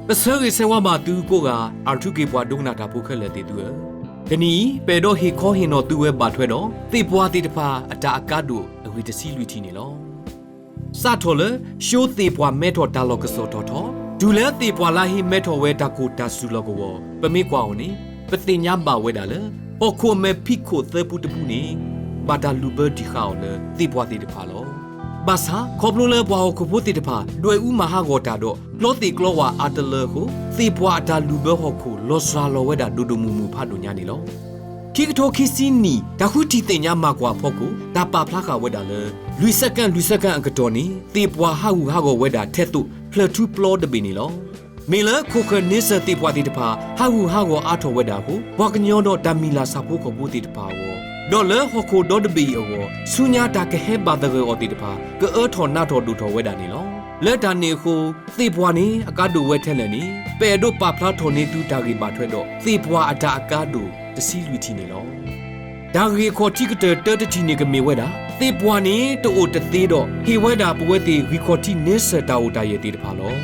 ပဆၢဂ့ၤဆၢဝါဘၣ်သုကိးဂၤ အၣ်ထူခ့ၣ်ပှၤဒိကနၣ်တၢ်ဖိခဲလၢာ်သ့ၣ်သုဧၢ, တနံၤအံၤ ပအဲၣ်ဒိးဟ့ၣ်ခီဟ့ၣ်နီၤသုဝဲဘၣ်ထွဲဒီး သ့ၣ်ပှၢ်သ့ၣ်တဖၣ်အတၢ်အကါဒိၣ်အဂ့ၢ်တဆံလွံၢ်ထံၣ်န့ၣ်လီၤ. စးထီၣ်လၢ ၡိသ့ၣ်ပှၢ်မဲထီၣ်တၢ်လီၢ်ကစီၣ်ထီၣ်ထီ, တုၤလၢသ့ၣ်ပှၢ်လါဟ့မဲထီၣ်ဝဲတၢ်ကိၢ်တၢ်စူၤလီၢ်ကဝီၤ ပမ့ၢ်ကွၢ်အီၤန့ၣ် ပသ့ၣ်ညါဘၣ်ဝဲဒၣ်လၢ ဟီၣ်ခိၣ်အမဲာ်ဖံးခိၣ်သၢပူတပူန့ၣ် ဘၣ်တၢ်လုၢ်ဘၢတံၢ်ဃာ်အီၤလၢသ့ၣ်ပှၢ်သ့ၣ်တဖၣ်လီၤ. ဘၣ်ဆၣ် ခီဖျိလၢပှၤဟီၣ်ခိၣ်ဖိသ့ၣ်တဖၣ် ဒွဲၣ်အူမၤဟးဂီၤတၢ်ဒီး ကျီသ့ၣ်ကျီဝၣ်အါတလၢအဃိ သ့ၣ်ပှၢ်အတၢ်လုၢ်ဘၢဟီၣ်ခိၣ် လီၤစှၤလီၤဝဲဒၣ်ဒိၣ်ဒိၣ်မုၢ်မုၢ်ဖးဒိၣ်ညါန့ၣ်လီၤ. ခံကထိခံဆံနံၣ် တၢ်ဃုထံၣ်သ့ၣ်ညါမၤကွၢ်အဖီခိၣ် တၢ်ပာ်ဖျါဃာ်ဝဲဒၣ်လၢ လွံၢ်စဲကၣ် လွံၢ်စဲကၣ်အကတီၢ်န့ၣ် သ့ၣ်ပှၢ်ဟးဂူာ်ဟးဂီၤဝဲဒၣ်ထဲသိး ဖျၢၣ်ထူပျီတဘ့ၣ်န့ၣ်လီၤ. မ့ၢ်လၢခိၣ်ဃၢၤန့ဆၢၣ်သ့ၣ်ပှၢ်သ့ၣ်တဖၣ် ဟးဂူာ်ဟးဂီၤအါထီၣ်ဝဲဒၣ်အဃိ ပှၤကညီဒီးတၢ်မံၤလၢ်ဆၣ်ဖိကီၢ်ဖိသ့ၣ်တဖၣ်အဂီၢ် ဒီးလၢဟီၣ်ခိၣ်ဒီတဘ့ၣ်အံၤအဂီၢ် ဆူညါတၢ်ကဟဲဘၣ်သဂၢၢ်အီၤသ့ၣ်တဖၣ် ကအၢထီၣ်နးထီၣ်ဒိၣ်ထီၣ်ဝဲဒၣ်န့ၣ်လီၤ. လၢတၢ်န့ၣ်အဃိ သ့ၣ်ပှၢ်န့ၣ် အကါဒိၣ်ဝဲထဲလဲၣ်န့ၣ် ပအဲၣ်ဒိးပာ်ဖျါထီၣ်န့ၢ်သုတၢ်ဂ့ၢ်ဘၣ်ထွဲဒီး သ့ၣ်ပှၢ်အတၢ်အကါဒိၣ်တဆံလွံၢ်ထံၣ်န့ၣ်လီၤ. တၢ်ဂ့ၢ်အခီၣ်ထံးကတၢၢ်တၢတထံၣ်န့ၣ်ကမ့ၢ်ဝဲဒၣ် သ့ၣ်ပှၢ်န့ၣ် တအိၣ်တသ့ဒီး ဟ့ၣ်ဝဲဒၣ်ပဝဲသ့ၣ်ဂံၢ်ခီၣ်ထံးန့ဆၢၣ်တၢ်အိၣ်တၢ်ယၢၤသ့ၣ်တဖၣ်လီၤ.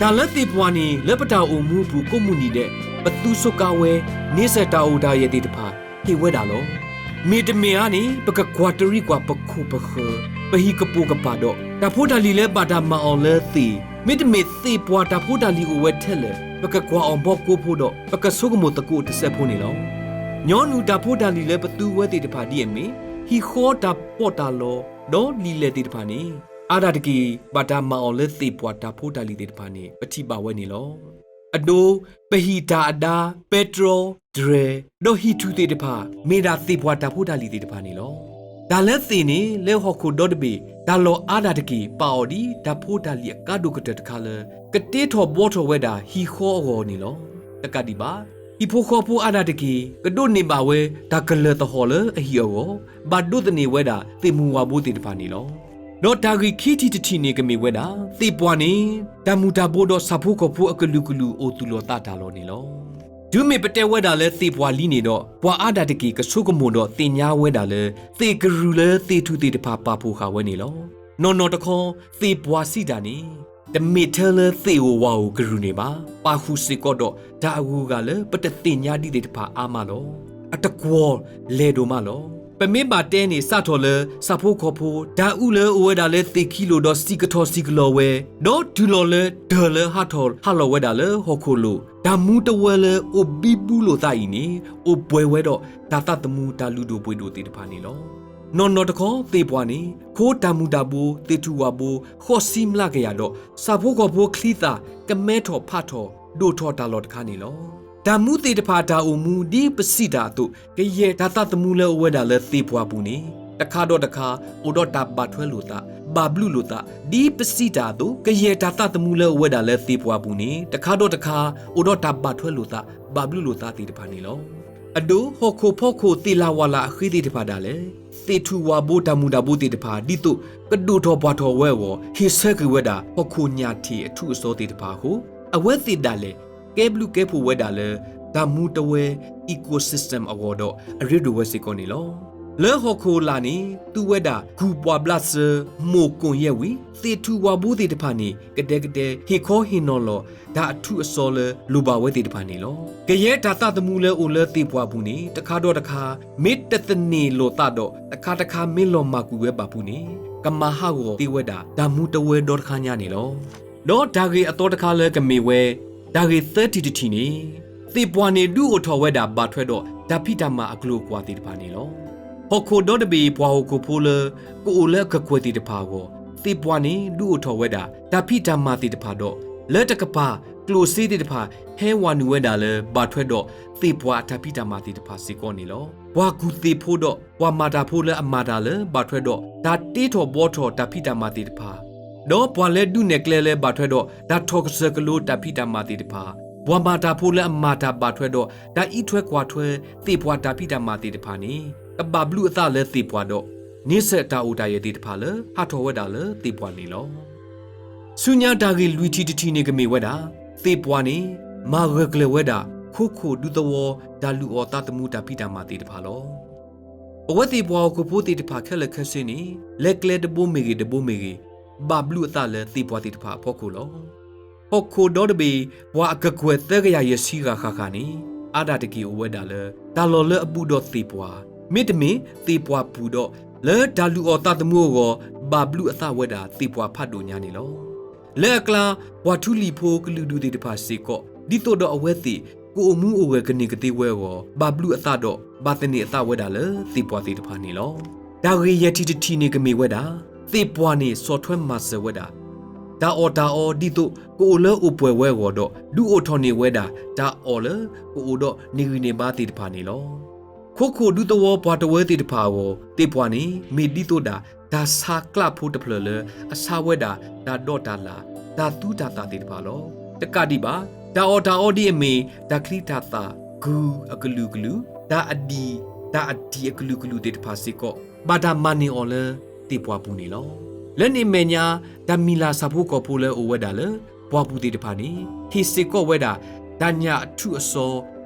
တၢ်လၢသ့ၣ်ပှၢ်န့ၣ် လၢပတၢ်အိၣ်မူအပူၤကိးမုၢ်နံၤဒဲး ပသူစူးကါဝဲ န့ဆၢၣ်တၢ်အိၣ်တၢ်ယၢၤသ့ၣ်တဖၣ် ဟ့ၣ်ဝဲဒၣ်လီၤ. မ့တမ့ၢ်ဧါန့ၣ် ပကကွၢ်တရံးကွၢ်ပခိၣ်ပဃၢၤ ပဟံၣ်ကပိာ်ကပၤဒီး တၢ်ဖိတၢ်လံၤလၢဘၣ်တၢ်မၤအီၤလၢသ့ၣ်, မ့တမ့ၢ်သ့ၣ်ပှၢ်တၢ်ဖိတၢ်လံၤအိၣ်ဝဲထဲလဲၣ် ပကကွၢ်အီၤဘီကိဖိဒီး ပကဆိကမိၣ်သကိးတစဲးဖိန့ၣ်လီၤ. ညီနုၢ်တၢ်ဖိတၢ်လံၤလၢပသူဝဲသ့ၣ်တဖၣ်ဒ်အမ့ၢ် ဟံၣ်ဃီတၢ်ပီးတၢ်လီ ဒီးလံာ်လဲၢ်သ့ၣ်တဖၣ်န့ၣ် အါဒၣ်တက့ၢ် ဘၣ်တၢ်မၤအီၤလၢသ့ၣ်ပှၢ်တၢ်ဖိတၢ်လံၤသ့ၣ်တဖၣ်န့ၣ် ပထံၣ်ဘၣ်ဝဲန့ၣ်လီၤ. အဒိ ပဟံၣ်တၢ်အဒါ, ပဲတြီ, တြဲၤ, ဒီးဟံၣ်ထူၣ်သ့ၣ်တဖၣ် မ့ၢ်ဒၣ်သ့ၣ်ပှၢ်တၢ်ဖိတၢ်လံၤသ့ၣ်တဖၣ်န့ၣ်လီၤ. တၢ်လၢသ့ၣ်န့ၣ် လၢဟီၣ်ခိၣ်ဒီတဘ့ၣ် တၢ်လီၢ်အါဒၣ်တက့ၢ် ပာ်အီၤဒ်တၢ်ဖိတၢ်လံၤအကါဒိၣ်ကတၢၢ်တခါလၢ ကတ့ထီၣ်ဘှီထီၣ်ဝဲဒၣ်ဟံၣ်ဃီအဂီၢ်န့ၣ်လီၤ. တကးဒံးဘၣ် ဟံၣ်ဖိဃီဖိအါဒၣ်တက့ၢ် ကဒိးန့ၢ်ဘၣ်ဝဲတၢ်ကလၢၢ်သဟီၣ်လၢအဟံၣ်အဂီၢ် ဘၣ်ဒိးသန့ၤဝဲဒၣ်သ့ၣ်မူၤဝးဘိသ့ၣ်တဖၣ်န့ၣ်လီၤ. ဒီးတၢ်ဂ့ၢ်ခံထံၣ်တထံၣ်န့ၣ်ကမ့ၢ်ဝဲဒၣ် သ့ၣ်ပှၢ်န့ၣ် တၢ်မူၤတၢ်ဘိဒီးဆၣ်ဖိကီၢ်ဖိအကလုာ်ကလုာ်အိၣ်သူၣ်လီၤသးတၢ်လီၢ်န့ၣ်လီၤ. တုၤမ့ၢ်ပတဲဝဲဒၣ်လၢသ့ၣ်ပှၢ်လံန့ၣ်ဒီး ပှၤအါဒၣ်တက့ၢ်ကဆိကမိၣ်ဒီးသ့ၣ်ညါဝဲဒၣ်လၢ သ့ၣ်ကရူၢ်လၢသ့ၣ်ထူၣ်သ့ၣ်တဖၣ်ပာ်ဖှိၣ်ဃာ်ဝဲန့ၣ်လီၤ. နီၢ်နီၢ်တခီ သ့ၣ်ပှၢ်စံးတၢ်န့ၣ် တမ့ၢ်ထဲလၢသ့ၣ်ဧိၤဝၣ်ဧိၤကရူၢ်န့ၣ်ဘၣ်, ပာ်ဃုာ်စ့ၢ်ကီးဒီးတၢ်အဂုၤအဂၤလၢပတသ့ၣ်ညါဒ်သ့ၣ်တဖၣ်အါမးလီၤ. အတကွီၢ်လဲၤဒိၣ်မးလီၤ. ပမ့ၢ်ဘၣ်တဲန့ၣ် စးထီၣ်လၢဆၣ်ဖိကီၢ်ဖိ တၢ်အုၣ်လၢအိၣ်ဝဲဒၣ်လၢသ့ၣ်ခံလိၤဒီးစံၣ်ကထီၣ်စံၣ်ကလီၤဝဲ, ဒီးတုၤလီၤလၢတၢၢ်လၢဟးထီၣ်ဟးလီၤဝဲဒၣ်လၢဟီၣ်ခိၣ်လိၤ တၢ်မူတဝၢလၢအိၣ်ဘံဘူလိာ်သးအံၤန့ၣ် အိၣ်ပှဲၤဝဲဒီးတၢ်သးသမူတၢ်လုၢ်ဒိၣ်ပှ့ၤဒိၣ်သ့ၣ်တဖၣ်န့ၣ်လီၤ. နီၢ်နီၢ်တခီသ့ၣ်ပှၢ်န့ၣ် ခိတၢ်မူၤတၢ်ဘိ သ့ၣ်ထူၣ်ဝၣ်ဘိ ဃိးဆံမျးကယၤဒီး ဆၣ်ဖိကီၢ်ဖိချံသၣ်ကမဲထီၣ်ဖးထီၣ်ဒိၣ်ထီၣ်တၢ်လီၢ်တခါန့ၣ်လီၤ. တၢ်မူသ့ၣ်တဖၣ်တၢ်အိၣ်မူ ဒ်ပစံးတၢ်အသိး ကယဲၢ်တၢ်သးသမူလၢအိၣ်ဝဲဒၣ်လၢသ့ၣ်ပှၢ်ပူၤန့ၣ် တခါဒီးတခါ အိၣ်ဒီးတၢ်ဘၣ်ထွဲလိာ်သး ဘၣ်ဘျုးလိာ်သး, ဒ်ပစံးတၢ်အသိး ကယဲၢ်တၢ်သးသမူလၢအိၣ်ဝဲဒၣ်လၢသ့ၣ်ပှၢ်ပူၤန့ၣ် တခါဒီးတခါ အိၣ်ဒီးတၢ်ဘၣ်ထွဲလိာ်သး ဘၣ်ဘျုးလိာ်သးသ့ၣ်တဖၣ်န့ၣ်လီၤ. အဒိ ဟီၣ်ခိၣ်ဖီခိၣ်သ့ၣ်လၤဝၣ်လၤအဃ့သ့ၣ်တဖၣ်ဒၣ်လဲာ် သ့ၣ်ထူၣ်ဝၣ်ဘိတၢ်မူၤတၢ်ဘိသ့ၣ်တဖၣ် ဒ်သိးကဒိၣ်ထီၣ်ပှၢ်ထီၣ်ဝဲအဂီၢ် ဟ့ၣ်ဆၢကွံာ်ဝဲဒၣ် ဟီၣ်ခိၣ်ညၣ်ထံးအထူးအစီသ့ၣ်တဖၣ်အဃိ အဝဲသ့ၣ်ဒၣ်လဲာ် ကဲဘျုးကဲဖှိၣ်ဝဲဒၣ်လၢ တၢ်မူတဝဲ ecosystem အဂီၢ်ဒီး အရ့ဒိၣ်ဝဲစ့ၢ်ကီးန့ၣ်လီၤ. လၢဟီၣ်ခိၣ်လာ်န့ၣ် သူဝဲဒၣ် ကူၣ်ပှၢ်ဘျးစၢၤ မိၢ်ကိၣ်ယဲၢ်ဝံၤ သ့ၣ်ထူၣ်ဝၣ်ဘိသ့ၣ်တဖၣ်န့ၣ် ကဒဲကဒဲ ဟ့ၣ်ခီဟ့ၣ်နီၤလီၤ တၢ်အထူးအစီလၢလိၣ်ဘၣ်ဝဲသ့ၣ်တဖၣ်န့ၣ်လီၤ. ကယဲၢ်တၢ်သးသမူလၢအိၣ်လၢသ့ၣ်ပှၢ်ပူၤန့ၣ် တခါဒီးတခါ မ့ၢ်တသန့ၤလိာ်သးဒီး တခါတခါမ့ၢ်လီၤမၢ်ကွံာ်ဝဲဘၣ်ပူၤန့ၣ် ကမၤဟးဂီၤသ့ဝဲဒၣ် တၢ်မူတဝဲဒီတခါညါန့ၣ်လီၤ. ဒီးတၢ်ဂ့ၢ်အသီတခါလၢကမ့ၢ်ဝဲ တၢ်ဂ့ၢ်သၢထံၣ်တထံၣ်န့ၣ် သ့ၣ်ပှၢ်န့ၣ်ဒုးအိၣ်ထီၣ်ဝဲဒၣ်ဘၣ်ထွဲဒီးတၢ်ဖံးတၢ်မၤအကျိၤအကွာ်သ့ၣ်တဖၣ်န့ၣ်လီၤ. ဟီၣ်ခိၣ်ဒီတဘ့ၣ်ပှၤဟီၣ်ခိၣ်ဖိလၢ ကအိၣ်လၢအကကွဲၢ်သ့ၣ်တဖၣ်အဂီၢ် သ့ၣ်ပှၢ်န့ၣ်ဒုးအိၣ်ထီၣ်ဝဲဒၣ် တၢ်ဖံးတၢ်မၤသ့ၣ်တဖၣ်ဒီး လၢတကပၤ ကျိၣ်စ့သ့ၣ်တဖၣ် ဟဲဝးနုာ်ဝဲဒၣ်လၢ ဘၣ်ထွဲဒီးသ့ၣ်ပှၢ်အတၢ်ဖံးတၢ်မၤသ့ၣ်တဖၣ်စ့ၢ်ကီးန့ၣ်လီၤ. ပှၤကူၣ်သ့ၣ်ဖိဒီး ပှၤမၤတၢ်ဖိလၢအမၤတၢ်လၢ ဘၣ်ထွဲဒီးတၢ်တ့ထီၣ်ဘှီထီၣ်တၢ်ဖံးတၢ်မၤသ့ၣ်တဖၣ် ဒီးပှၤလၢဒုးနဲၣ်ကျဲလၢဘၣ်ထွဲဒီး တၢ်ထီၣ်ကစၢၢ်ကလိတၢ်ဖံးတၢ်မၤသ့ၣ်တဖၣ်, ပှၤမၤတၢ်ဖိလၢအမၤတၢ်ဘၣ်ထွဲဒီး တၢ်အံးထွဲကွၢ်ထွဲသ့ၣ်ပှၢ်တၢ်ဖံးတၢ်မၤသ့ၣ်တဖၣ်န့ၣ် ကဘၣ်ဘျုးအသးလၢသ့ၣ်ပှၢ်ဒီး န့ဆၢၣ်တၢ်အိၣ်တၢ်ယၢၤသ့ၣ်တဖၣ်လၢဟးထီၣ်ဝဲဒၣ်လၢသ့ၣ်ပှၢ်န့ၣ်လီၤ. ဆူညါတၢ်ဂ့ၢ်လွံၢ်ထံၣ်တထံၣ်န့ၣ်ကမ့ၢ်ဝဲဒၣ် သ့ၣ်ပှၢ်န့ၣ် မၤဂၢၢ်ကျၢၤဝဲဒၣ် ခိခိၣ်ဒူသဝီ တၢ်လုၢ်အီၣ်သးသမူတၢ်ဖံးတၢ်မၤသ့ၣ်တဖၣ်လီၤ. ပဝဲသ့ၣ်ပှၤဟီၣ်ခိၣ်ဖိသ့ၣ်တဖၣ်ခဲလၢာ်ခဲဆ့န့ၣ် လဲၤကျဲတဘိမ့ၢ်ဂ့ၤတဘိမ့ၢ်ဂ့ၤ ဘၣ်ဘျုးအသးလၢသ့ၣ်ပှၢ်သ့ၣ်တဖၣ်အဖီခိၣ်လီၤ. ဟီၣ်ခိၣ်ဒီတဘ့ၣ် ပှၤအကကွဲၢ်သၢကယၤယဲၢ်ဆံဂၤဃၣ်ဃၣ်န့ၣ် အါဒၣ်တက့ၢ်အိၣ်ဝဲဒၣ်လၢ တၢ်လီၢ်လၢအဘူးဒီးသ့ၣ်ပှၢ်, မ့တမ့ၢ်သ့ၣ်ပှၢ်ပူၤဒီး လၢတၢ်လုၢ်အီၣ်သးသမူအဂီၢ် ဘၣ်ဘျုးအသးဝဲဒၣ်သ့ၣ်ပှၢ်ဖးဒိၣ်ညါန့ၣ်လီၤ. လၢအကျါ ပှၤထူလံၤဖိကလုာ်ဒူၣ်သ့ၣ်တဖၣ်စ့ၢ်ကီး ဒ်သိးဒီးအဝဲသ့ၣ် ကအိၣ်မူအိၣ်ဂဲၤကန့ၢ်ကသ့ဝဲအဂီၢ် ဘၣ်ဘျုးအသးဒီး ဘၣ်သန့ၤအသးဝဲဒၣ်လၢသ့ၣ်ပှၢ်သ့ၣ်တဖၣ်န့ၣ်လီၤ. တၢ်ဂ့ၢ်ယဲၢ်ထံၣ်တထံၣ်န့ၣ်ကမ့ၢ်ဝဲဒၣ် သ့ၣ်ပှၢ်န့ၣ်ဆီၣ်ထွဲမၤစၢၤဝဲဒၣ် တၢ်အီၣ်တၢ်အီဒ်သိး ကအိၣ်လၢအိၣ်ပှဲၤဝဲအဂီၢ်ဒီး ဒုးအိၣ်ထီၣ်န့ၢ်ဝဲဒၣ် တၢ်အီၣ်လၢကအိၣ်ဒီးန့ၢ်ဂံၢ်န့ၢ်ဘါသ့ၣ်တဖၣ်န့ၣ်လီၤ. ခိခိၣ်ဒူသဝီပှၤတဝၢသ့ၣ်တဖၣ်အဂီၢ် သ့ၣ်ပှၢ်န့ၣ် မ့ၢ်ဒ်သိးဒၣ် တၢ်ဆါကျးဖိတဖျၢၣ်လၢ အဆါဝဲဒၣ်တၢ်ဒီးတၢ်လၢ် တၢ်သူတၢ်သၣ်သ့ၣ်တဖၣ်လီၤ. တကးဒံးဘၣ် တၢ်အီၣ်တၢ်အီဒ်အမ့ၢ် တၢ်ချံတၢ်သၣ် ကုၢ်အကလုာ်ကလုာ် တၢ်အဒံၣ် တၢ်အဒံၣ်အကလုာ်ကလုာ်သ့ၣ်တဖၣ်စ့ၢ်ကီး ဘၣ်တၢ်မၤန့ၢ်အီၤလၢသ့ၣ်ပှၢ်ပူၤန့ၣ်လီၤ. လၢန့ၣ်အမဲာ်ညါ တၢ်မံၤလၤဆၣ်ဖိကီၢ်ဖိလၢအိၣ်ဝဲဒၣ်လၢ ပှၢ်ပူၤသ့ၣ်တဖၣ်န့ၣ် ဟ့ၣ်စ့ၢ်ကီးဝဲဒၣ် တၢ်ညၣ်အထူၣ်အစီ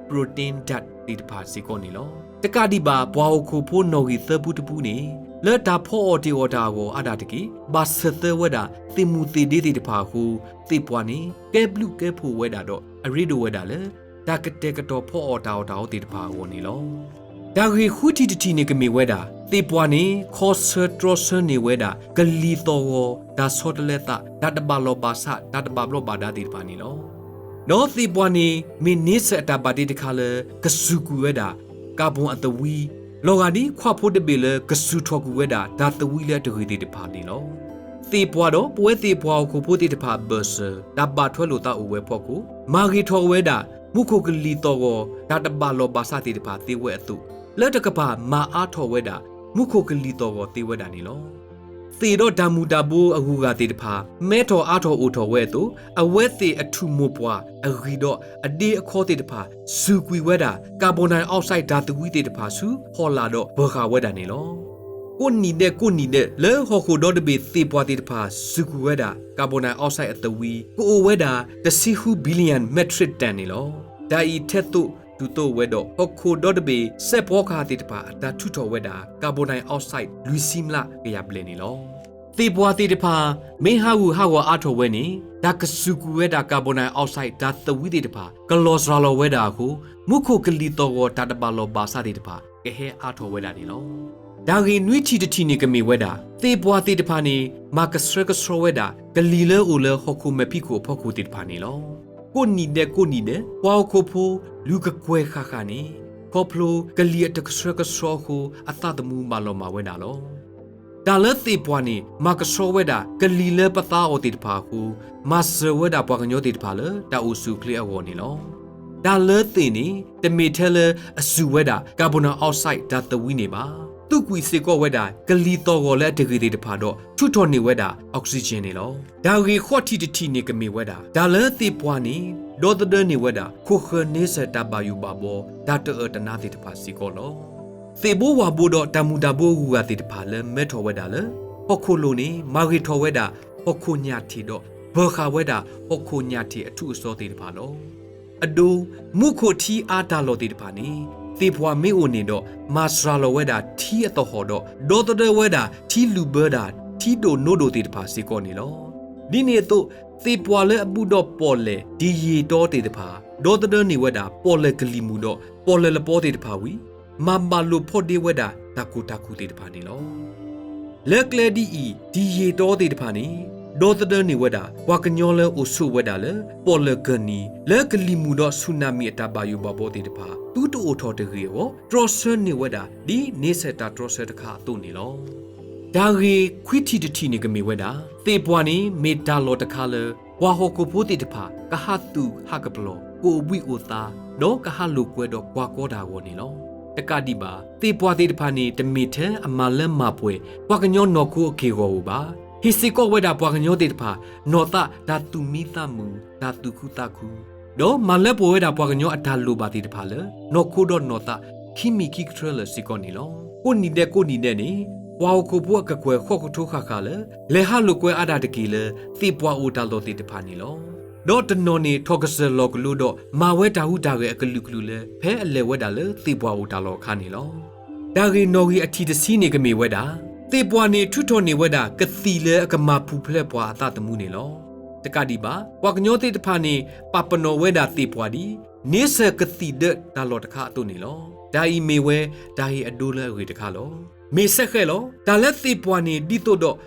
protein ဓာတ် သ့ၣ်တဖၣ်စ့ၢ်ကီးန့ၣ်လီၤ. တကးဒံးဘၣ် ပှၤဟီၣ်ခိၣ်ဖိနီၣ်ဂံၢ်သၢပူတပူန့ၣ် လၢတၢ်ဖီအီၣ်တ့ၢ်အီၣ်တၢ်အဂီၢ်အါဒၣ်တက့ၢ် ဘၣ်ဆၢသၢဝဲဒၣ်သ့ၣ်မူၣ်သ့ၣ်ဒ့သ့ၣ်တဖၣ်အဃိ သ့ၣ်ပှၢ်န့ၣ် ကဲဘျုးကဲဖှိၣ်ဝဲဒၣ်ဒီး အရ့ဒိၣ်ဝဲဒၣ်လၢ တၢ်ကတဲာ်ကတီၤဖီအီၣ်တၢ်အီၣ်တၢ်အီသ့ၣ်တဖၣ်အဂီၢ်န့ၣ်လီၤ. တၢ်ဂ့ၢ်ဃုထံၣ်တထံၣ်န့ၣ်ကမ့ၢ်ဝဲဒၣ် သ့ၣ်ပှၢ်န့ၣ် ခီဆၢတြီဆၢန့ၢ်ဝဲဒၣ် ကလံၤသီၣ်ဂီၤ တၢ်ဆီတလဲသး တၢ်တဘၣ်လီၢ်ဘၣ်စး တၢ်တဘၣ်ဘျီးဘၣ်ဒါသ့ၣ်တဖၣ်န့ၣ်လီၤ. ဒီးသ့ၣ်ပှၢ်န့ၣ် မ့ၢ်န့ဆၢၣ်အတၢ်ဘၣ်တ့တခါလၢ ကစူၢ်ကွံာ်ဝဲဒၣ် carbon အသဝံ လီၤဂာ်ဒ်ခွါဖိတဘ့ၣ်လၢကစူၢ်ထီၣ်ကွံာ်ဝဲဒၣ် တၢ်သဝံလၢအတဂ့ၤသ့ၣ်တဖၣ်န့ၣ်လီၤ. သ့ၣ်ပှၢ်ဒီးပဝဲသ့ၣ်ပှၢ်ဟီၣ်ခိၣ်ဖိသ့ၣ်တဖၣ်အဘၢၣ်စၢၤ တၢ်ဘၣ်ထွဲလိာ်သးအိၣ်ဝဲအဖီခိၣ် မၤဂ့ၤထီၣ်ဝဲဒၣ် မူခိၣ်ကလံၤသီၣ်ဂီၤ တၢ်တဘၣ်လီၢ်ဘၣ်စးသ့ၣ်တဖၣ်သ့ဝဲအသိး လၢတကပၤမၤအါထီၣ်ဝဲဒၣ် မူခိၣ်ကလံၤသီၣ်ဂီၤသ့ဝဲဒၣ်န့ၣ်လီၤ. သ့ၣ်ဒီးတၢ်မူၤတၢ်ဘိအဂုၤအဂၤသ့ၣ်တဖၣ် မဲထီၣ်အါထီၣ်အိၣ်ထီၣ်ဝဲအသိး အဝဲသ့ၣ်အထူၣ်မိၢ်ပှၢ်အဂံၢ်ဒီးအဒ့အခီသ့ၣ်တဖၣ် စူၢ်ကွံာ်ဝဲဒၣ် carbon dioxide တၢ်သဝံသ့ၣ်တဖၣ်ဆူဟီၣ်လာ်ဒီးပၢၤဃာ်ဝဲဒၣ်န့ၣ်လီၤ. ကိးနံၣ်ဒဲးကိးနံၣ်ဒဲး လၢဟီၣ်ခိၣ်ဒီတဘ့ၣ်သ့ၣ်ပှၢ်သ့ၣ်တဖၣ် စူၢ်ကွံာ်ဝဲဒၣ် carbon dioxide အသဝံ ကအိၣ်ဝဲဒၣ် တဆံဃု billion metric ton န့ၣ်လီၤ. တၢ်အံၤထဲသိးတုၤသိးဝဲဒီး ဟီၣ်ခိၣ်ဒီတဘ့ၣ် စဲးဖီကဟၣ်သ့ၣ်တဖၣ် အတၢ်ထုးထီၣ်ဝဲဒၣ် carbon dioxide လွံၢ်ဆံမျးကယၤဘျဲၣ်န့ၣ်လီၤ. သ့ၣ်ပှၢ်သ့ၣ်တဖၣ် မ့ၢ်ဟးဂူာ်ဟးဂီၤအါထီၣ်ဝဲန့ၣ် တၢ်ကစူၢ်ကွံာ်ဝဲဒၣ် carbon dioxide တၢ်သဝံသ့ၣ်တဖၣ် ကလီၤစှၤလီၤဝဲဒၣ်အဃိ မူခိၣ်ကလံၤသီၣ်ဂီၤတၢ်တဘၣ်လီၢ်ဘၣ်စးသ့ၣ်တဖၣ် ကဟဲအါထီၣ်ဝဲဒၣ်န့ၣ်လီၤ. တၢ်ဂ့ၢ်နွံထံၣ်တထံၣ်န့ၣ်ကမ့ၢ်ဝဲဒၣ် သ့ၣ်ပှၢ်သ့ၣ်တဖၣ်န့ၣ် မၤကဆှဲကဆှီဝဲဒၣ် ကလံၤလၢအိၣ်လၢဟီၣ်ခိၣ်မဲာ်ဖံးခိၣ်အဖီခိၣ်သ့ၣ်တဖၣ်န့ၣ်လီၤ. ကိးနံၣ်ဒဲးကိးနံၣ်ဒဲး ပှၤဟီၣ်ခိၣ်ဖိ လူၤကကွဲၢ်ဃၣ်ဃၣ်န့ၣ် ခီဖျိကလံၤအတကဆှဲကဆှီအဃိ အသးသမူဘၣ်လီၤမၢ်ဝဲဒၣ်လီၤ. တၢ်လၢသ့ၣ်ပှၢ်န့ၣ် မၤကဆှီဝဲဒၣ် ကလံၤလၢပသးအီၣ်သ့ၣ်တဖၣ်အဃိ မၤစၢၤဝဲဒၣ်ပှၤကညီသ့ၣ်တဖၣ်လၢ တၢ်အိၣ်ဆူၣ်အိၣ်ချ့အဂီၢ်န့ၣ်လီၤ. တၢ်လၢသ့ၣ်န့ၣ် တမ့ၢ်ထဲလၢအစူၢ်ဝဲဒၣ် carbon dioxide တၢ်သဝံန့ၣ်ဘၣ်. သူးကွံာ်စ့ၢ်ကီးဝဲဒၣ် ကလံၤသီၣ်ဂီၤလၢအတဂ့ၤသ့ၣ်တဖၣ်ဒီး ထုးထီၣ်န့ၢ်ဝဲဒၣ် oxygen န့ၣ်လီၤ. တၢ်ဂ့ၢ်ဃိးထံၣ်တထံၣ်န့ၣ်ကမ့ၢ်ဝဲဒၣ် တၢ်လၢသ့ၣ်ပှၢ်န့ၣ် ဒီသဒၢန့ၢ်ဝဲဒၣ် ခိၣ်ဃၢၤန့ဆၢၣ်တၢ်ဘၣ်ယိၣ်ဘၣ်ဘီ တၢ်တအၢၣ်တနါသ့ၣ်တဖၣ်စ့ၢ်ကီးလီၤ. သ့ၣ်ဘိဝၣ်ဘိဒီးတၢ်မူၤတၢ်ဘိအဂုၤအဂၤသ့ၣ်တဖၣ်လၢမဲထီၣ်ဝဲဒၣ်လၢ ဟီၣ်ခိၣ်လိၤန့ၣ် မၤဂ့ၤထီၣ်ဝဲဒၣ် ဟီၣ်ခိၣ်ညၣ်ထံးဒီး ပၢၤဃာ်ဝဲဒၣ်ဟီၣ်ခိၣ်ညၣ်ထံးအထူၣ်အစီသ့ၣ်တဖၣ်လီၤ. အဒိ မူခိၣ်ထံအါတၢ်လီၢ်သ့ၣ်တဖၣ်န့ၣ် သ့ၣ်ပှၢ်မ့ၢ်အိၣ်န့ၣ်ဒီး မၤစှၤလီၤဝဲဒၣ်ထံအသဟီၣ်ဒီး ဒီသဒၢဝဲဒၣ်ထံလူၢ်ဘၢဒၣ် ထံဒိၣ်နိဒိၣ်သ့ၣ်တဖၣ်စ့ၢ်ကီးန့ၣ်လီၤ. ဒ်န့ၣ်အသိး သ့ၣ်ပှၢ်လၢအဘူးဒီးပီၣ်လဲၣ်ဒ်ယ့ၢ်တီသ့ၣ်တဖၣ် ဒီသဒၢန့ၢ်ဝဲဒၣ် ပီၣ်လဲၣ်ကလံၤမုၢ်ဒီး ပီၣ်လဲၣ်လပီသ့ၣ်တဖၣ်ဝံၤ မၤဘၣ်လိာ်ဖိးဒ့ဝဲဒၣ်တၢ်ကိၢ်တၢ်ခူၣ်သ့ၣ်တဖၣ်န့ၣ်လီၤ. လၢကျဲဒ်အံၤ ဒ်ယ့ၢ်တီသ့ၣ်တဖၣ်န့ၣ် ဒီသဒၢန့ၢ်ဝဲဒၣ် ပှၤကညီလၢအိၣ်ဆိးဝဲဒၣ်လၢ ပီၣ်လဲၣ်ကၢၢ်နံၤ လၢကလံၤမုၢ်ဒီးဆူၣ်နၣ်မံၣ်အတၢ်ဘၣ်ယိၣ်ဘၣ်ဘီသ့ၣ်တဖၣ် သုတအိၣ်ထီၣ်တဂ့ၤအဂီၢ် တြီဆၢန့ၢ်ဝဲဒၣ် ဒ်န့ဆၢၣ်တၢ်တြီဆၢတခါအသိးန့ၣ်လီၤ. တၢ်ဂ့ၢ်ခွံထံၣ်တထံၣ်န့ၣ်ကမ့ၢ်ဝဲဒၣ် သ့ၣ်ပှၢ်န့ၣ်မ့ၢ်တၢ်လီၢ်တခါလၢ ပှၤဟီၣ်ခိၣ်ဖိသ့ၣ်တဖၣ် ကဟးသူၣ်ဟးကပျီၤ ကအိၣ်ဘှံးအိၣ်သါ ဒီးကဟးလိာ်ကွဲဒီးကွၢ်ကီတၢ်အဂီၢ်န့ၣ်လီၤ. တကးဒံးဘၣ် သ့ၣ်ပှၢ်သ့ၣ်တဖၣ်န့ၣ် တမ့ၢ်ထဲအမၤလၢမၤပှဲၤ ပှၤကညီနီၢ်ခိအက့ၢ်အဂီၤဧိၤဘၣ်. ဟ့ၣ်စ့ၢ်ကီးဝဲဒၣ်ပှၤကညီသ့ၣ်တဖၣ် နီၢ်သးတၢ်သူၣ်မံသးမုာ် တၢ်သူၣ်ခုသးခု ဒီးမၤလၢပှဲၤဝဲဒၣ်ပှၤကညီအတၢ်လိၣ်ဘၣ်သ့ၣ်တဖၣ်လၢ နီၢ်ခိဒီးနီၢ်သး ခံမံၤခံကထြၢလၢာ်စ့ၢ်ကီးန့ၣ်လီၤ. ကိးနံၣ်ဒဲးကိးနံၣ်ဒဲးန့ၣ် ပှၤဟီၣ်ခိၣ်ဖိအကကွဲၢ်ဃီၣ်ကထိဃၣ်ဃၣ်လၢ လဲၤဟးလိာ်ကွဲအါဒၣ်တက့ၢ်လၢ သ့ၣ်ပှၢ်အိၣ်တၢ်လီၢ်သ့ၣ်တဖၣ်န့ၣ်လီၤ. ဒီးတနီၤန့ၣ်ထီၣ်ကစၢၢ်လီၤကလိဒီး မၤဝဲတၢ်ဟူးတၢ်ဂဲၤအကလုာ်ကလုာ်လၢ ဖဲအလဲၤဝဲဒၣ်လၢသ့ၣ်ပှၢ်အိၣ်တၢ်လီၢ်အခါန့ၣ်လီၤ. တၢ်ဂ့ၢ်နီၣ်ဂံၢ်အထံၣ်တဆံန့ၣ်ကမ့ၢ်ဝဲဒၣ် သ့ၣ်ပှၢ်န့ၣ်ထုးထီၣ်န့ၢ်ဝဲဒၣ် ကသံၣ်လၢအကမၤပူၤဖျဲးပှၤအသးသမူန့ၣ်လီၤ. တကးဒံးဘၣ် ပှၤကညီသ့ၣ်တဖၣ်န့ၣ် ပာ်ပနီၣ်ဝဲဒၣ်သ့ၣ်ပှၢ်ဒ် န့ဆၢၣ်ကသံၣ်ဒၢးတၢ်လီၢ်တခါအသိးန့ၣ်လီၤ. တၢ်အံၤမ့ၢ်ဝဲတၢ်ဟ့ၣ်အဒိလၢအဂ့ၢ်တခါလီၤ. မ့ၢ်စ့ၢ်ကီးလီၤ. တၢ်လၢသ့ၣ်ပှၢ်န့ၣ် ဒ်သိးဒီး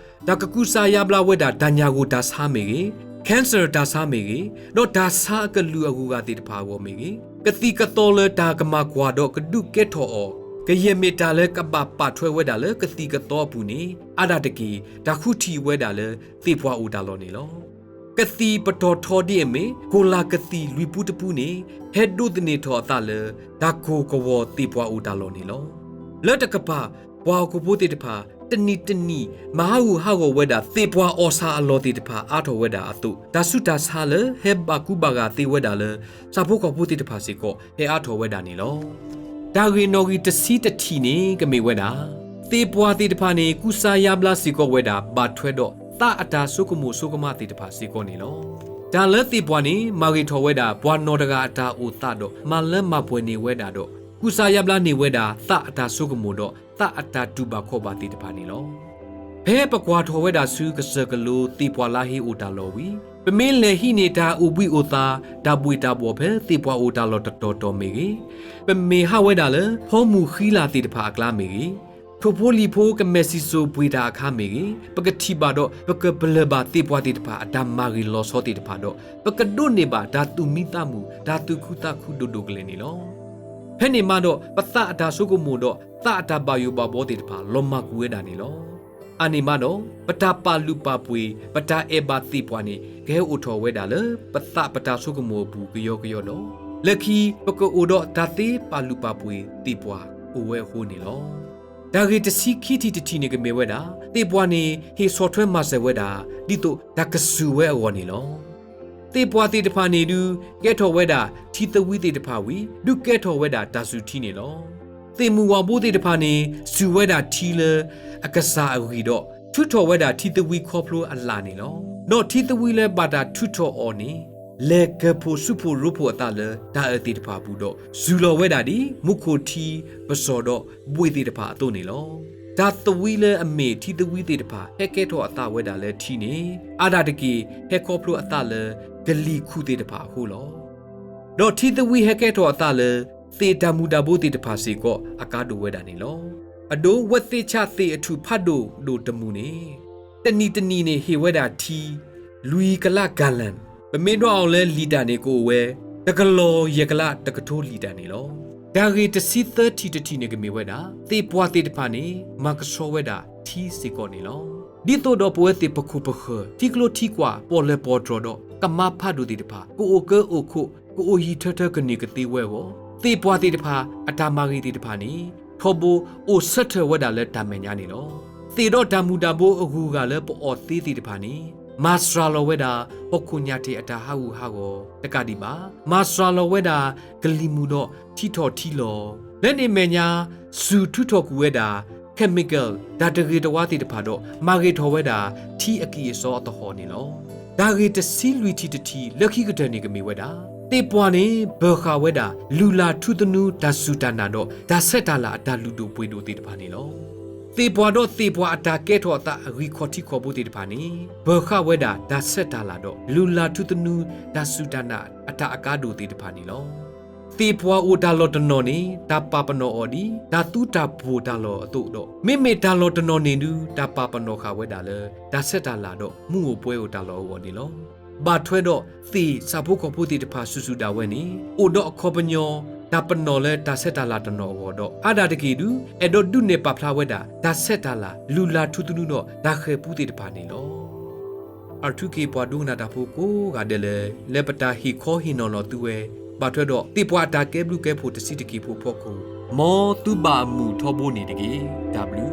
တၢ်ကကူစါယါဘျါဝဲဒၣ်တၢ်ညၣ်ဂိၢ်တၢ်ဆါမ့ၢ်ဂ့ၤ, cancer တၢ်ဆါမ့ၢ်ဂ့ၤ, ဒီးတၢ်ဆါအကလုာ်အဂုၤအဂၤသ့ၣ်တဖၣ်အဂီၢ်မ့ၢ်ဂ့ၤ, ကသံၣ်ကသီလၢတၢ်ကမၤကွၢ်ဒီးကဒုးကဲထီၣ်အီၤ ကယဲၢ်မ့ၢ်တၢ်လၢကဘၣ်ပာ်ထွဲဝဲဒၣ်လၢကသံၣ်ကသီအပူၤန့ၣ် အါဒၣ်တက့ၢ် တၢ်ဃုထံၣ်ဝဲဒၣ်လၢသ့ၣ်ပှၢ်အိၣ်တၢ်လီၢ်န့ၣ်လီၤ. ကသံၣ်ပတီၢ်ထီဒ်အမ့ၢ် ကိၣ်လၢ်ကသံၣ်လွံၢ်ပူတပူန့ၣ် ဟဲဒိးသန့ၤထီၣ်အသးလၢ တၢ်ကိၢ်ကဝီၤသ့ၣ်ပှၢ်အိၣ်တၢ်လီၢ်န့ၣ်လီၤ. လၢတကပၤ ပှၤဟီၣ်ခိၣ်ဖိသ့ၣ်တဖၣ် တနံၤတနံၤ မၤဟးဂူာ်ဟးဂီၤဝဲဒၣ် သ့ၣ်ပှၢ်အီၣ်ဆၣ်အလီၢ်သ့ၣ်တဖၣ်အါထီၣ်ဝဲဒၣ်အသိး တၢ်ဆူးတၢ်ဆါလၢဟဲဘၣ်ကူဘၣ်ဂာ်သ့ဝဲဒၣ်လၢ ဆၣ်ဖိကီၢ်ဖိသ့ၣ်တဖၣ်စ့ၢ်ကီး ဟဲအါထီၣ်ဝဲဒၣ်န့ၣ်လီၤ. တၢ်ဂ့ၢ်နီၣ်ဂံၢ်တဆံတထံၣ်န့ၣ် ကမ့ၢ်ဝဲဒၣ် သ့ၣ်ပှၢ်သ့ၣ်တဖၣ်န့ၣ် ကူစါယါဘျါစ့ၢ်ကီးဝဲဒၣ် ဘၣ်ထွဲဒီးသးအတၢ်ဆိကမိၣ်ဆိကမးသ့ၣ်တဖၣ်စ့ၢ်ကီးန့ၣ်လီၤ. တၢ်လၢသ့ၣ်ပှၢ်န့ၣ် မၤဂ့ၤထီၣ်ဝဲဒၣ် ပှၤနီၢ်တဂၤအတၢ်အိၣ်သးဒီး မၤလၢမၤပှဲၤန့ၢ်ဝဲဒၣ်ဒီး ကူစါယါဘျါန့ၢ်ဝဲဒၣ် သးအတၢ်ဆိကမိၣ်ဒီး သးအတၢ်တူၢ်ဘၣ်ခီၣ်ဘၣ်သ့ၣ်တဖၣ်န့ၣ်လီၤ. ဖဲပကွၢ်ထီၣ်ဝဲဒၣ်ဆူကစၢၢ်ကလိ သ့ၣ်ပှၢ်လါဟ့အိၣ်တၢ်လီၢ်ဝံၤ ပမ့ၢ်လဲၤဟံးန့ၢ်တၢ်အိၣ်ဘှံးအိၣ်သါ တၢ်ဘှ့ၣ်တၢ်ဘှီၣ်ဖဲ သ့ၣ်ပှၢ်အိၣ်တၢ်လီၢ်တတီၤတီၤမ့ၢ်ဂ့ၤ, ပမ့ၢ်ဟးဝဲဒၣ်လၢ ဖီမုၢ်ဃံလၤသ့ၣ်တဖၣ်အကျါမ့ၢ်ဂ့ၤ, ထိၣ်ဖိလံၣ်ဖိကမဲာ်စံၣ်စိၤပှ့ၤတၢ်အခါမ့ၢ်ဂ့ၤ, ပကထံၣ်ဘၣ်ဒီး ပကပလၢၢ်ဘၣ်သ့ၣ်ပှၢ်သ့ၣ်တဖၣ် အတၢ်မၤဂ့ၤလီၤဆီသ့ၣ်တဖၣ်ဒီး ပကဒိးန့ၢ်ဘၣ်တၢ်သူၣ်မံသးမုာ် တၢ်သူၣ်ခုသးခုဒိၣ်ဒိၣ်ကလဲာ်န့ၣ်လီၤ. ဖဲန့ၣ်မးဒီး ပသးအတၢ်ဆိကမိၣ်ဒီး သးအတၢ်ဘၣ်ယိၣ်ဘၣ်ဘှီသ့ၣ်တဖၣ် လီၤမၢ်ကွံာ်ဝဲဒၣ်န့ၣ်လီၤ. အါန့ၢ်မးဒီး ပတၢ်ပာ်လုၢ်ပာ်ပှ့ၤ ပတၢ်အဲၣ်ဘၣ်သ့ၣ်ပှၢ်န့ၣ် ကဟဲအိၣ်ထီၣ်ဝဲဒၣ်လၢ ပသးပတၢ်ဆိကမိၣ်အပူၤကယီကယီဒီး လၢခံ ပကအိၣ်ဒီးတၢ်သ့ပာ်လုၢ်ပာ်ပှ့ၤသ့ၣ်ပှၢ်အိၣ်ဝဲအဃိန့ၣ်လီၤ. တၢ်ဂ့ၢ်တဆံခံထံၣ်တထံၣ်န့ၣ်ကမ့ၢ်ဝဲဒၣ် သ့ၣ်ပှၢ်န့ၣ် ဟ့ၣ်ဆီၣ်ထွဲမၤစၢၤဝဲဒၣ် ဒ်သိးတၢ်ကစူၢ်ဝဲအဂီၢ်န့ၣ်လီၤ. သ့ၣ်ပှၢ်သ့ၣ်တဖၣ်န့ၣ်ဒုး ကဲထီၣ်ဝဲဒၣ်ထံသဝံသ့ၣ်တဖၣ်ဝံၤ ဒုးကဲထီၣ်ဝဲဒၣ်တၢ်စူၢ်ထံန့ၣ်လီၤ. သ့ၣ်မုၢ်ဝၣ်ဘိသ့ၣ်တဖၣ်န့ၣ် စူၢ်ဝဲဒၣ်ထံလၢအကစၢ်အဂံၢ်ဒီး ထုးထီၣ်ဝဲဒၣ်ထံသဝံခီဖျိအလၣ်န့ၣ်လီၤ. ဒီးထံသဝံလၢဘၣ်တၢ်ထုးထီၣ်အီၤန့ၣ် လဲၤကၢၢ်ဖှိၣ်ဆူဖှိၣ်ရိဖှိၣ်အသးလၢတၢ်အၢၣ်သ့ၣ်တဖၣ်အပူၤဒီး စူၢ်လီၤဝဲဒၣ်ဒ် မူခိၣ်ထံ ပစီၢ်ဒီးဘှ့ၣ်သ့ၣ်တဖၣ်အသိးန့ၣ်လီၤ. တၢ်သဝံလၢအမ့ၢ်ထံသဝံသ့ၣ်တဖၣ် ဟဲကဲထီၣ်အသးဝဲဒၣ်လၢထံန့ၣ် အါဒၣ်တက့ၢ် ဟဲခီဖျိအသးလၢကလံၤခူၣ်သ့ၣ်တဖၣ်အဃိလီၤ. ဒီးထံသဝံဟဲကဲထီၣ်အသးလၢ သ့ၣ်တၢ်မူၤတၢ်ဘိသ့ၣ်တဖၣ်စ့ၢ်ကီးအကါဒိၣ်ဝဲဒၣ်န့ၣ်လီၤ. အဒိ ဝဲသ့ၣ်ဆၣ်သ့ၣ်အထူၣ်ဖးဒိၣ်ဒိၣ်တမူၢ်န့ၣ် တနံၤတနံၤန့ၣ်ဟ့ၣ်ဝဲဒၣ်ထံ လွံၢ်ကလး gallon, ပမ့ၢ်ဒွးအီၤလၢလံာ်တၢ်န့ၣ်ကအိၣ်ဝဲ တကလီၢ်ယဲၢ်ကလးတကထိလံာ်တၢ်န့ၣ်လီၤ. တၢ်ဂ့ၢ်တဆံသၢထံၣ်တထံၣ်န့ၣ်ကမ့ၢ်ဝဲဒၣ် သ့ၣ်ပှၢ်သ့ၣ်တဖၣ်န့ၣ် မၤကဆှီဝဲဒၣ်ထံစ့ၢ်ကီးန့ၣ်လီၤ. ဒ်သိးဒီးပဝဲသ့ၣ်ပခိၣ်ပဃၢၤ ထံကျိထံကွာ် ပီၣ်လဲၣ်ပီၣ်တြီၤဒီး ကမါဖးဒိၣ်သ့ၣ်တဖၣ် ကအိၣ်ကၢအိၣ်ခိး ကအိၣ်ယံာ်ထၢထၢကန့ၢ်ကသ့ဝဲအဂီၢ် သ့ၣ်ပှၢ်သ့ၣ်တဖၣ် အတၢ်မၤဂ့ၤသ့ၣ်တဖၣ်န့ၣ် ထီဘိအိၣ်ဆၢထၢၣ်ဝဲဒၣ်လၢတၢ်မဲာ်ညါန့ၣ်လီၤ. သ့ၣ်ဒီးတၢ်မူၤတၢ်ဘိအဂုၤအဂၤလၢပအီၣ်သ့သ့ၣ်တဖၣ်န့ၣ် မၤစှၤလီၤဝဲဒၣ် ဟီၣ်ခိၣ်ညၣ်ထံးအတၢ်ဟးဂူာ်ဟးဂီၤတကးဒံးဘၣ် မၤစှၤလီၤဝဲဒၣ် ကလံၤမုၢ်ဒီးထံထီၣ်ထံလီၤ လၢန့ၣ်အမဲာ်ညါ စူၢ်ထုးထီၣ်ကွံာ်ဝဲဒၣ် chemical တၢ်တဂ့ၤတဝါသ့ၣ်တဖၣ်ဒီး မၤဂ့ၤထီၣ်ဝဲဒၣ် ထံအကံၢ်အစီအသဟီၣ်န့ၣ်လီၤ. တၢ်ဂ့ၢ်တဆံလွံၢ်ထံၣ်တထံၣ် လၢခံကတၢၢ်န့ၣ်ကမ့ၢ်ဝဲဒၣ် သ့ၣ်ပှၢ်န့ၣ် ပၢၤဃာ်ဝဲဒၣ် လုၢ်လၢ်ထူသနူတၢ်စူၢ်တၢ်နာ်ဒီး တၢ်ဆဲးတၢ်လၤအတၢ်လုၢ်ဒိၣ်ပှ့ၤဒိၣ်သ့ၣ်တဖၣ်န့ၣ်လီၤ. သ့ၣ်ပှၢ်ဒီးသ့ၣ်ပှၢ်အတၢ်ကဲထီၣ်အသးအဂံၢ်ခီၣ်ထံးခီၣ်ဘိသ့ၣ်တဖၣ်န့ၣ် ပၢၤဃာ်ဝဲဒၣ်တၢ်ဆဲးတၢ်လၤဒီး လုၢ်လၢ်ထူသနူတၢ်စူၢ်တၢ်နာ်အတၢ်အကါဒိၣ်သ့ၣ်တဖၣ်န့ၣ်လီၤ. သ့ၣ်ပှၢ်အိၣ်တၢ်လီၢ်တနီၤန့ၣ် တၢ်ပာ်ပနီၣ်အီၤဒ် တၢ်သူတၢ်ပှိၤတၢ်လီၢ်အသိးဒီး မ့မ့ၢ်တၢ်လီၢ်တနီၤန့ၣ်ဒုး တၢ်ပာ်ပနီၣ်ဃာ်ဝဲဒၣ်လၢ တၢ်ဆဲးတၢ်လၤဒီး မူအိၣ်ပွဲအိၣ်တၢ်လီၢ်အဂီၢ်န့ၣ်လီၤ. ဘၣ်ထွဲဒီးသ့ၣ်ဆၣ်ဖိကီၢ်ဖိသ့ၣ်တဖၣ်စုာ်စုာ်ဒၣ်ဝဲန့ၣ် အိၣ်ဒီးအခီပညီ တၢ်ပနီၣ်လၢတၢ်ဆဲးတၢ်လၤတနီၤအဂီၢ်ဒီး အါဒၣ်တက့ၢ်ဒုး အဲၣ်ဒိးဒုးနဲၣ်ပာ်ဖျါဝဲဒၣ် တၢ်ဆဲးတၢ်လၤ လုၢ်လၢ်ထူသနူဒီး တၢ်ဃဲၤပူသ့ၣ်တဖၣ်န့ၣ်လီၤ. အၢၣ်ထူခ့ၣ်ပှၤဒိကနၣ်တၢ်ဖိကိးဂၤဒဲးလၢ လၢပတၢ်ဟ့ၣ်ခီဟ့ၣ်နီၤလီၤသုဝဲ ဘၣ်ထွဲဒီးသ့ၣ်ပှၢ်အတၢ်ကဲဘျုးကဲဖှိၣ်တဆံးတက့ၢ်ဖိအဖီခိၣ် မ်သုဘၣ်အမုာ်ထီဘိန့ၣ်တက့ၢ်. တၢ်ဘျုး